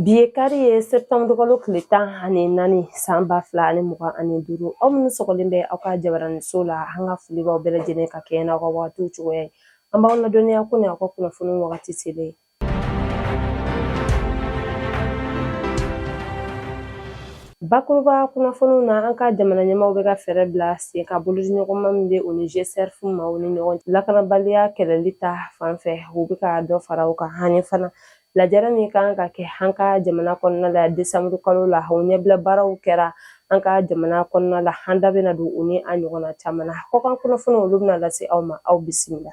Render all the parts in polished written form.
Bi ye kari ye septembre kalo tile 14 san 2025. Aw minnu sɔgɔlen bɛ aw ka jabaraniso la, an ka foli b'aw bɛɛ lajɛlen ka kɛɲɛ n'aw ka wagatiw cogoya ye. An b'aw ladɔnniya ko nin aw ka kunnafoni wagati selen. Bakuruba kunnafoniw na, an ka jamana ɲɛmaaw bɛ ka fɛɛrɛ bila sen kan bolodiɲɔgɔnma min bɛ u ni GCRF maaw ni ɲɔgɔn cɛ lakanabaliya kɛlɛli ta fan fɛ, u bɛ ka dɔ fara o kan. Ani fana lajɛrɛ min kan ka kɛ an ka jamana kɔnɔna la desanburu kalo la, o ɲɛbila baaraw kɛra an ka jamana kɔnɔna la. An da bɛna don u ni a ɲɔgɔnna caman na. Kɔkan kunnafoniw, olu bɛna lase aw ma. Aw bisimila.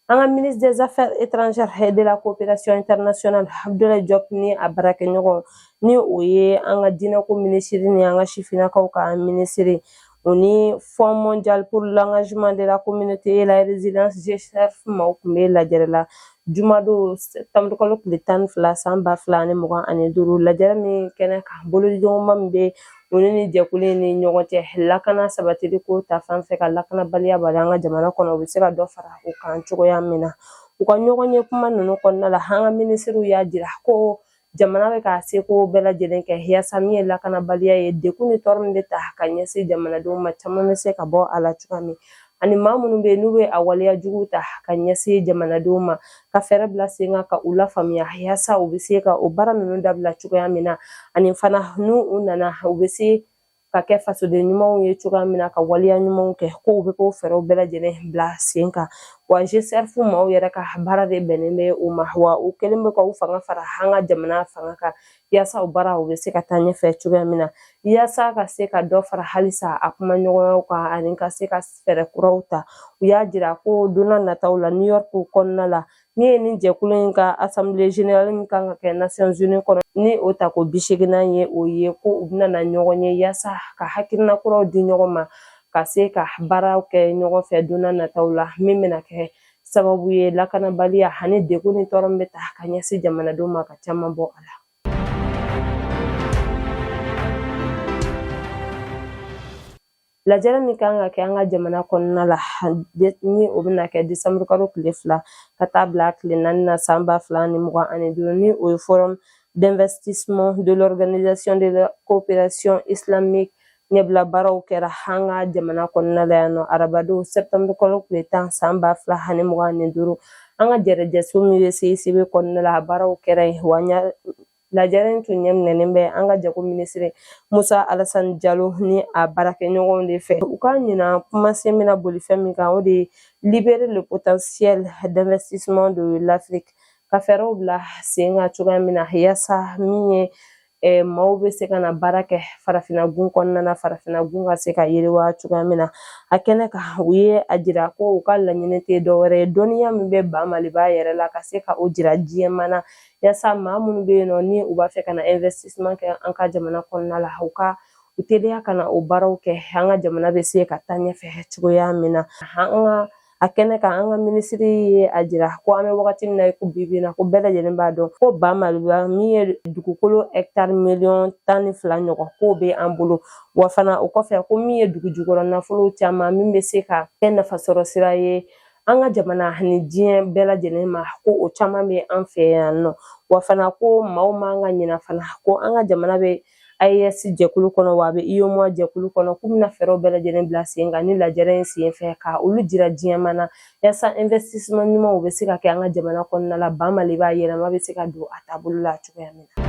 An ka ministre des Affaires étrangères et de la coopération internationale Abdoulaye Diop ni a baarakɛɲɔgɔn, ni o ye an ka diinɛko minisiri ni an ka sifinnakaw ka minisiri, o ni Fonds mondial pour l'engagement de la communauté et la résilience GCRF maaw tun bɛ lajɛrɛ la jumadon septembre kalo tile 12 san 2025. Lajɛrɛ min kɛnɛ kan, bolodiɲɔgɔnma min bɛ u ni jɛkulu in ni ɲɔgɔn cɛ lakana sabatili ko ta fan fɛ, ka lakanabaliya bali an ka jamana kɔnɔ, u bɛ se ka dɔ fara o kan cogoya min na. U ka ɲɔgɔn ye kuma ninnu kɔnɔna la, an ka minisiriw y'a jira ko jamana bɛ k'a seko bɛɛ lajɛlen kɛ yaasa min ye lakanabaliya ye, degun ni tɔɔrɔ min bɛ ta ka ɲɛsin jamanadenw ma, caman bɛ se ka bɔ a la cogoya min, ani maa minnu bɛ yen n'u bɛ a waleya jugu ta ka ɲɛsin jamanadenw ma, ka fɛɛrɛ bila sen kan ka u lafaamuya yaasa u bɛ se ka o baara ninnu dabila cogoya min na, ani fana n'u u nana, u bɛ se ka kɛ fasoden ɲumanw ye cogoya min na, ka waleya ɲumanw kɛ, ko u bɛ k'o fɛɛrɛw bɛɛ lajɛlen bila sen kan. Wa GCRF maaw yɛrɛ ka baara de bɛnnen bɛ o ma, wa u kɛlen bɛ ka u fanga fara an ka jamana fanga kan yaasa o baara u bɛ se ka taa ɲɛfɛ cogoya min na, yaasa ka se ka dɔ fara halisa a kumaɲɔgɔnyaw kan ani ka se ka fɛɛrɛ kuraw ta. U y'a jira ko don nataw la, New York kɔnɔna la, min ye nin jɛkulu in ka assemblée générale min kan ka kɛ Nations Unies kɔnɔ, ni o tako 80nan ye, o ye ko u bɛna na ɲɔgɔn ye yaasa ka hakilina kuraw di ɲɔgɔn ma, ka se ka baaraw kɛ ɲɔgɔn fɛ don nataw la, min bɛna kɛ sababu ye lakanabaliya ani degun ni tɔɔrɔ min bɛ ta ka ɲɛsin jamanadenw ma, ka caman bɔ a la. Lajɛrɛ min kan ka kɛ an ka jamana kɔnɔna la, ni o bɛna kɛ desanburu kalo tile 2 ka taa bila tile 4 na san 2025, ni o ye forum d'investissement de l'organisation de la coopération islamique ɲɛbila baaraw kɛra an ka jamana kɔnɔna la yan nɔ arabadon septembre kalo tile 10 san 2025, an ka jɛrɛjɛso min bɛ CICB kɔnɔna la, a baaraw kɛra yen. Wa lajɛrɛ in tun ɲɛminɛnen bɛ an ka jago minisiri Musa Alasani Jalo ni a baarakɛɲɔgɔnw de fɛ. U ka ɲinan kumasen bɛna boli fɛn min kan, o de ye libérer le potentiel d'investissement de l'Afrique, ka fɛɛrɛw bila sen kan cogoya min na yaasa min ye maaw bɛ se ka na baara kɛ farafinna gun kɔnɔna na, farafinna gun ka se ka yiriwa cogoya min na. A kɛnɛ kan, u ye a jira ko u ka laɲini tɛ dɔwɛrɛ ye, dɔnniya min bɛ ba Maliba yɛrɛ la, ka se ka o jira diɲɛmaa na, yaasa maa minnu bɛ yen nɔ ni u b'a fɛ ka na investissement kɛ an ka jamana kɔnɔna la, u ka u teliya ka na o baaraw kɛ, an ka jamana bɛ se ka taa ɲɛfɛ cogoya min na. An ka a kɛnɛ kan, an ka minisiri ye a jira ko an bɛ wagati min na ko bi bi in na, ko bɛɛ lajɛlen b'a dɔn ko ba Maliba min ye dugukolo hɛkitari miliyɔn 12 ɲɔgɔn, k'o bɛ an bolo. Wa fana o kɔfɛ, ko min ye dugu jukɔrɔ nafolo caman min bɛ se ka kɛ nafasɔrɔ sira ye an ka jamana ni diɲɛ bɛɛ lajɛlen ma, ko o caman bɛ an fɛ yan nɔ. Wa fana ko maaw man ka ɲina fana ko an ka jamana bɛ AES jɛkulu kɔnɔ, wa a bɛ UEMOA jɛkulu kɔnɔ, k'u bɛna fɛɛrɛw bɛɛ lajɛlen bila sen kan ni lajɛrɛ in sen fɛ, ka olu jira diɲɛmaa na yaasa investissement ɲumanw bɛ se ka kɛ an ka jamana kɔnɔna la, ba Maliba yɛlɛma bɛ se ka don a taabolo la cogoya min na.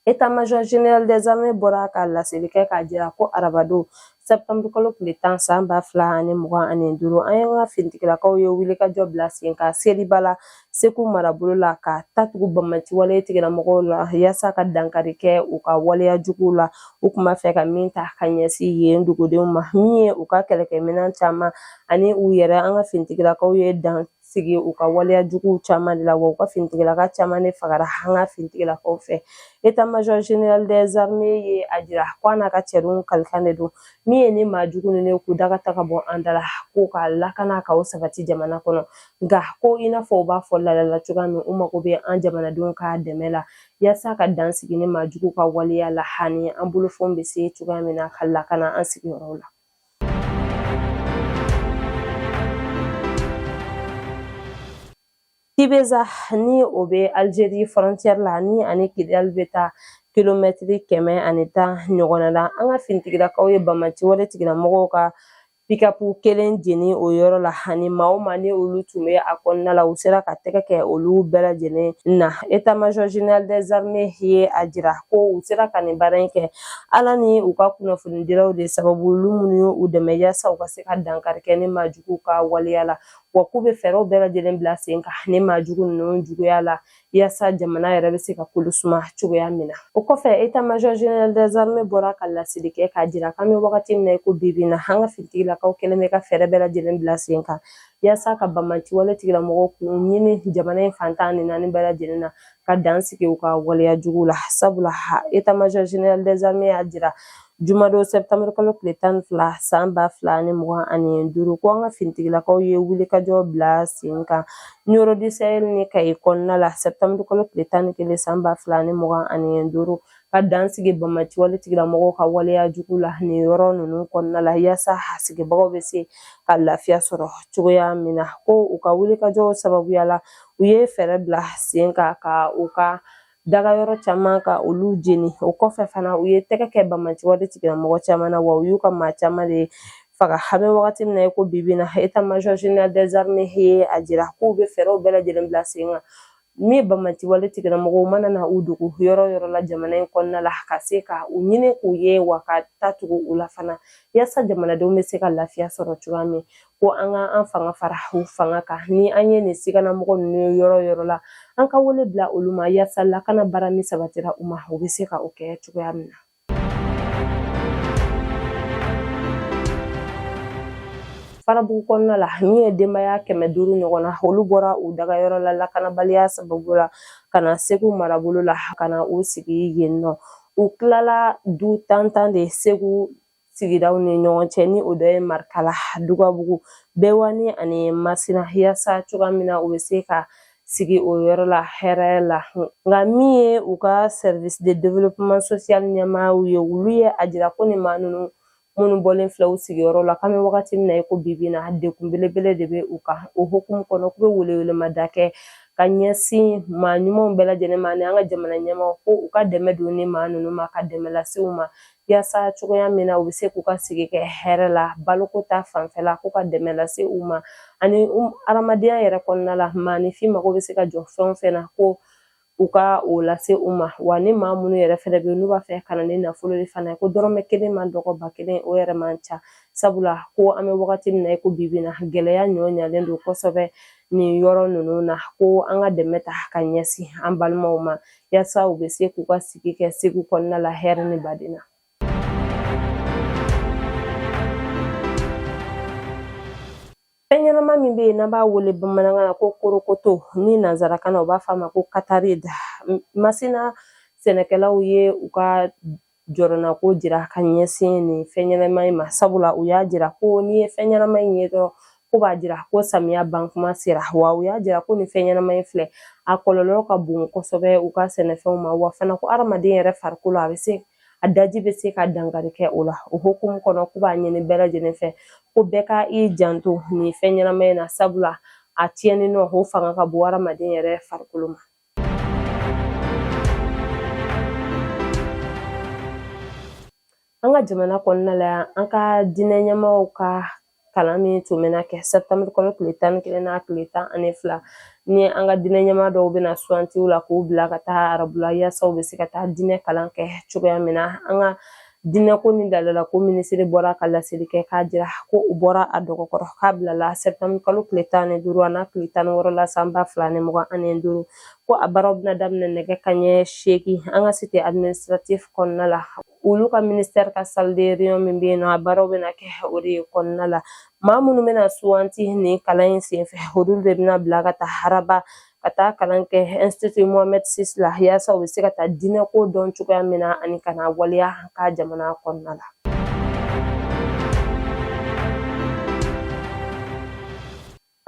État-major général des armées bɔra ka laseli kɛ k'a jira ko arabadon septembre kalo tile 10 san 2025, an y'an ka finitigilakaw ye wulikajɔ bila sen kan Seriba la, Segu marabolo la, ka ta tugu banbaanci wale tigilamɔgɔw la yaasa ka dankari kɛ u ka waleya juguw la, u tun b'a fɛ ka min ta ka ɲɛsin yen dugudenw ma. Min ye u ka kɛlɛkɛminɛn caman ani u yɛrɛ, an ka finitigilakaw ye dan sigi u ka waleya juguw caman de la, wa u ka finitigilaka caman de fagara an ka finitigilakaw fɛ. État-major général des armées ye a jira ko a n'a ka cɛdenw kalikan de don min ye ni maa jugu ninnu k'u da ka ta ka bɔ an da la, ko ka lakana ka o sabati jamana kɔnɔ. Nka ko i n'a fɔ u b'a fɔ lalala cogoya min, u mago bɛ an jamanadenw ka dɛmɛ la yaasa ka dan sigi ni maa jugu ka waleya la, ani an bolofɛnw bɛ se cogoya min na ka lakana an sigiyɔrɔw la. Tibeza ni o bɛ Algérie frontière la ni ani Kidali bɛ taa kilomɛtiri 110 ɲɔgɔnna la, an ka finitigilakaw ye banbaanci wale tigilamɔgɔw ka pikapu kelen jeni o yɔrɔ la, ani maa o maa ni olu tun bɛ a kɔnɔna la, u sera ka tɛgɛ kɛ olu bɛɛ lajɛlen na. État major général des armées ye a jira ko u sera ka nin baara in kɛ Ala ni u ka kunnafonidilaw de sababu, olu minnu ye u dɛmɛ yaasa u ka se ka dankari kɛ ni maajuguw ka waleya la, wa k'u bɛ fɛɛrɛw bɛɛ lajɛlen bila sen kan ni maajugu ninnu juguya la yaasa jamana yɛrɛ bɛ se ka kolo suma cogoya min na. O kɔfɛ, état major général des armées bɔra ka laseli kɛ k'a jira k'an bɛ wagati min na i ko bi bi in na, an ka finitigilakaw kɛlen bɛ ka fɛɛrɛ bɛɛ lajɛlen bila sen kan yaasa ka banbaanci wale tigilamɔgɔw k'u ɲini jamana in fan 14 bɛɛ lajɛlen na, ka dan sigi u ka waleya jugu la. Sabula état major général des armées y'a jira jumadon septembre kalo tile 12 san 2025 ko an ka finitigilakaw ye wulikajɔ bila sen kan Nioro du Sahel ni Kayi kɔnɔna la septembre kalo tile 11 san 2025, ka dan sigi banbaanci wale tigilamɔgɔw ka waleya jugu la nin yɔrɔ ninnu kɔnɔna la, yaasa a sigibagaw bɛ se ka lafiya sɔrɔ cogoya min na. Ko u ka wulikajɔ sababuya la, u ye fɛɛrɛ bila sen kan ka u ka dagayɔrɔ caman ka olu jeni. O kɔfɛ fana, u ye tɛgɛ kɛ banbaanci wale tigilamɔgɔ caman na, wa u y'u ka maa caman de faga. An bɛ wagati min na i ko bi bi in na, état major général des armées ye a jira k'u bɛ fɛɛrɛw bɛɛ lajɛlen bila sen kan min banbaanci wale tigilamɔgɔw mana na u dogo yɔrɔ yɔrɔ la jamana in kɔnɔna la, ka se ka u ɲini k'u ye, wa ka taa tugu u la fana, yaasa jamanadenw bɛ se ka lafiya sɔrɔ cogoya min. Ko an ka an fanga fara u fanga kan, ni an ye nin siganamɔgɔ ninnu ye yɔrɔ yɔrɔ la, an ka wele bila olu ma yaasa lakana baara min sabatira u ma, u bɛ se ka o kɛ cogoya min na. Farabugu kɔnɔna la, min ye denbaya 500 ɲɔgɔn na, olu bɔra u dagayɔrɔ la lakanabaliya sababu la ka na Segu marabolo la, ka na u sigi yen nɔ. U tilala du tan tan de Segu sigidaw ni ɲɔgɔn cɛ, ni o dɔ ye Marikala, Dugabugu, Bɛwani ani Masina, yaasa cogoya min na u bɛ se ka sigi o yɔrɔ la hɛrɛ la. Nka min ye u ka service de développement social ɲɛmaaw ye, olu ye a jira ko nin maa ninnu minnu bɔlen filɛ u sigiyɔrɔ la, k'an bɛ wagati min na i ko bi bi in na, degun belebele de bɛ u kan. O hukumu kɔnɔ, k'u bɛ welewelemada kɛ ka ɲɛsin maa ɲumanw bɛɛ lajɛlen ma ani an ka jamana ɲɛmaaw, ko u ka dɛmɛ don ni maa ninnu ma, ka dɛmɛ lase u ma yaasa cogoya min na u bɛ se k'u ka sigi kɛ hɛrɛ la, baloko ta fanfɛla, k'u ka dɛmɛ lase u ma, ani hadamadenya yɛrɛ kɔnɔna la, maaninfin mago bɛ se ka jɔ fɛn o fɛn na, ko u ka o lase u ma. Wa ni maa minnu yɛrɛ fɛnɛ bɛ yen n'u b'a fɛ ka na ni nafolo de fana ye, ko dɔrɔmɛ kelen man dɔgɔ, 1000 o yɛrɛ man ca, sabula ko an bɛ wagati min na i ko bi bi in na, gɛlɛya ɲɔ ɲalen don kosɛbɛ nin yɔrɔ ninnu na, ko an ka dɛmɛ ta ka ɲɛsin an balimaw ma yaasa u bɛ se k'u ka sigi kɛ Segu kɔnɔna la hɛrɛ ni baden na. Fɛn ɲɛnama min bɛ yen n'an b'a wele bamanankan na ko korokoto, ni nanzarakan na u b'a fɔ a ma ko cantharide, Masina sɛnɛkɛlaw ye u ka jɔrɔnako jira ka ɲɛsin nin fɛn ɲɛnama in ma, sabula u y'a jira ko n'i ye fɛn ɲɛnama in ye dɔrɔn, ko b'a jira ko samiya bankuma sera. Wa u y'a jira ko nin fɛn ɲɛnama in filɛ, a kɔlɔlɔ ka bon kosɛbɛ u ka sɛnɛfɛnw ma, wa fana ko hadamaden yɛrɛ farikolo, a bɛ se a daji bɛ se ka dankari kɛ o la. O hukumu kɔnɔ, k'u b'a ɲini bɛɛ lajɛlen fɛ ko bɛɛ ka i janto nin fɛn ɲɛnama in na, sabula a tiɲɛni nɔ o fanga ka bon hadamaden yɛrɛ farikolo ma. An ka jamana kɔnɔna la yan, an ka diinɛ ɲɛmaaw ka kalan min tun bɛna kɛ septembre kalo tile 11 n'a tile 12, ni an ka diinɛ ɲɛmaa dɔw bɛna suwanti u la k'u bila ka taa arabula yaasa u bɛ se ka taa diinɛ kalan kɛ cogoya min na, an ka diinɛko ni laadalako minisiri bɔra ka laseli kɛ k'a jira ko u bɔra a dɔgɔkɔrɔ, k'a bilala septembre kalo tile 15 a n'a tile 16 la san 2025, ko a baaraw bɛna daminɛ nɛgɛ kanɲɛ 8 an ka cité administrative kɔnɔna la, olu ka ministère ka salle de réunion min bɛ yen nɔ, a baaraw bɛna kɛ o de kɔnɔna la. Maa minnu bɛna suwanti nin kalan in senfɛ, olu de bɛna bila ka taa Rabat ka taa kalan kɛ Institut Mohamed VI la, yaasa u bɛ se ka taa diinɛko dɔn cogoya min na ani ka na waleya an ka jamana kɔnɔna la.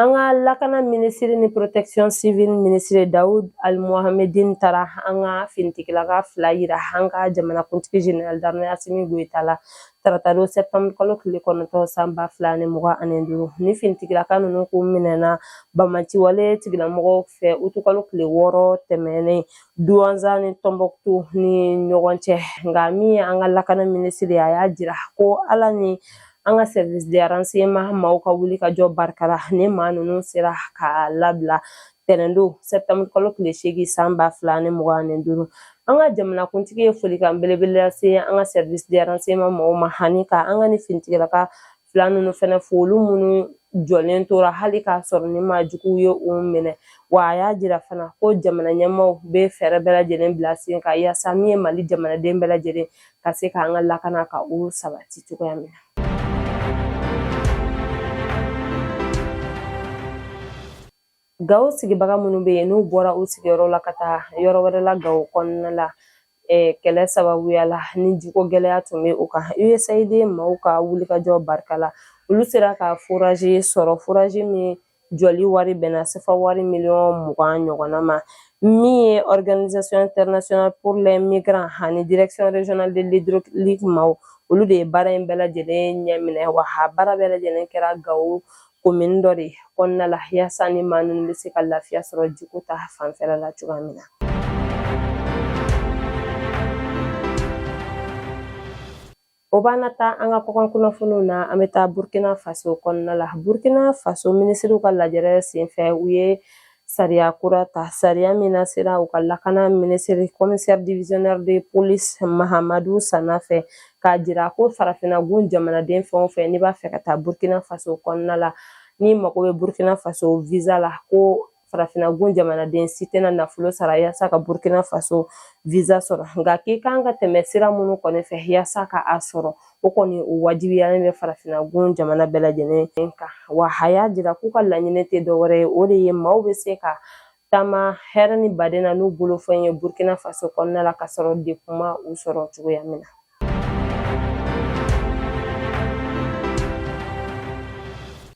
An ka lakana minisiri ni protection civile minisiri Dawud Al-Mohamedine taara an ka finitigilaka fila yira an ka jamanakuntigi général d'armée Asimi Goyita la taratadon septembre kalo tile 9 san 2025. Ni finitigilaka ninnu kun minɛna banbaanciwale tigilamɔgɔw fɛ utukalo tile 6 tɛmɛnen Duwanza ni Tɔnbɔkutu ni ɲɔgɔn cɛ. Nka min ye an ka lakana minisiri, a y'a jira ko Ala ni an ka service de renseignement maaw ka wuli ka jɔ barika la, ni maa ninnu sera ka labila tɛnɛndon septembre kalo tile 8 san 2025. An ka jamanakuntigi ye folikan belebele lase an ka service de renseignement maaw ma, ani ka an ka ni finitigilaka fila ninnu fɛnɛ fo, olu minnu jɔlen tora hali k'a sɔrɔ ni maa juguw ye u minɛ. Wa a y'a jira fana ko jamana ɲɛmaaw bɛ fɛɛrɛ bɛɛ lajɛlen bila sen kan yaasa min ye Mali jamanaden bɛɛ lajɛlen ka se k'an ka lakana ka o sabati cogoya min na. Gawo sigibaga minnu bɛ yen n'u bɔra u sigiyɔrɔ la ka taa yɔrɔ wɛrɛ la Gawo kɔnɔna la, kɛlɛ sababuya la ni jiko gɛlɛya tun bɛ u kan, USAID maaw ka wulikajɔ barika la, olu sera ka forage sɔrɔ, forage min jɔli wari bɛnna sefa wari miliyɔn 20 ɲɔgɔnna ma. Min ye Organisation internationale pour les migrants ani Direction régionale de l'hydraulique maaw, olu de ye baara in bɛɛ lajɛlen ɲɛminɛ. Wa a baara bɛɛ lajɛlen kɛra Gawo komini dɔ de kɔnɔna la, yaasa ni maa ninnu bɛ se ka lafiya sɔrɔ jiko ta fanfɛla la cogoya min na. O b'an na taa an ka kɔkan kunnafoniw na. An bɛ taa Burkina Faso kɔnɔna la. Burkina Faso minisiriw ka lajɛrɛ senfɛ, u ye sariya kura ta, sariya min nasera u ka lakana minisiri commissaire divisionnaire de police Mahamadu Sana fɛ, k'a jira ko farafinna gun jamanaden fɛn o fɛn n'i b'a fɛ ka taa Burkina Faso kɔnɔna la, n'i mago bɛ Burkina Faso visa la, ko farafinna gun jamanaden si tɛna nafolo sara yaasa ka Burkina Faso visa sɔrɔ. Nka k'i kan ka tɛmɛ sira minnu kɔni fɛ yaasa ka a sɔrɔ, o kɔni o wajibiyalen bɛ farafinna gun jamana bɛɛ lajɛlen kan. Wa a y'a jira k'u ka laɲini tɛ dɔwɛrɛ ye, o de ye maaw bɛ se ka taama hɛrɛ ni baden na n'u bolofɛn ye Burkina Faso kɔnɔna la, ka sɔrɔ degun ma u sɔrɔ cogoya min na.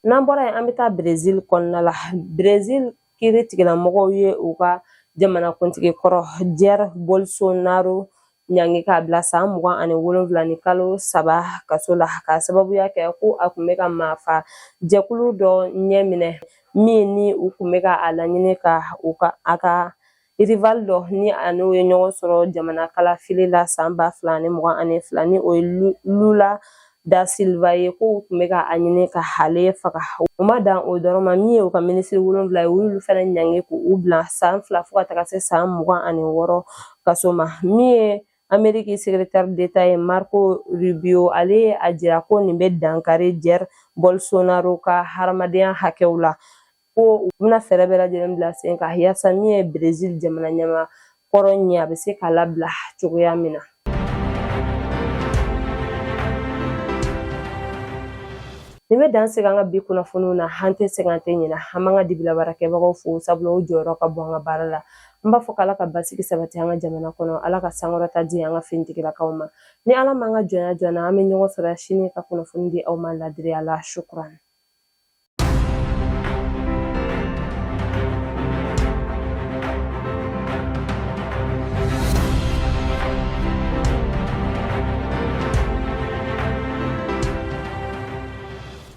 N'an bɔra yen, an bɛ taa Brésil kɔnɔna la. Brésil kiiri tigilamɔgɔw ye u ka jamanakuntigi kɔrɔ Jair Bolsonaro ɲangi k'a bila san 27 ni kalo 3 kaso la, k'a sababuya kɛ ko a tun bɛ ka maafa jɛkulu dɔ ɲɛminɛ min ni u tun bɛ ka a laɲini ka u ka a ka rival dɔ ni a n'o ye ɲɔgɔn sɔrɔ jamana kalafili la san 2022, ni o ye Lula da Silva ye, ko u tun bɛ ka a ɲini ka ale faga. U ma dan o dɔrɔn ma, min ye u ka minisiri 7 ye, u y'olu fana ɲangi k'u bila san 2 fo ka taga se san 26 kaso ma. Min ye Ameriki secrétaire d'État ye Marco Rubio, ale ye a jira ko nin bɛ dankari Jair Bolsonaro ka hadamadenya hakɛw la, ko u bɛna fɛɛrɛ bɛɛ lajɛlen bila sen kan yaasa min ye Brésil jamana ɲɛmaa kɔrɔ ɲɛ, a bɛ se ka labila cogoya min na. Nin bɛ dan sigi an ka bi kunnafoniw na. An tɛ sɛgɛn, an tɛ ɲinɛ. An b'an ka dibila baarakɛbagaw fo, sabula u jɔyɔrɔ ka bon an ka baara la. An b'a fɔ k'Ala ka basigi sabati an ka jamana kɔnɔ, Ala ka sankɔrɔta di an ka finitigilakaw ma. Ni Ala m'an ka jɔnya jɔ an na, an bɛ ɲɔgɔn sɔrɔ sini ka kunnafoni di aw ma ladiriya la. Shukran.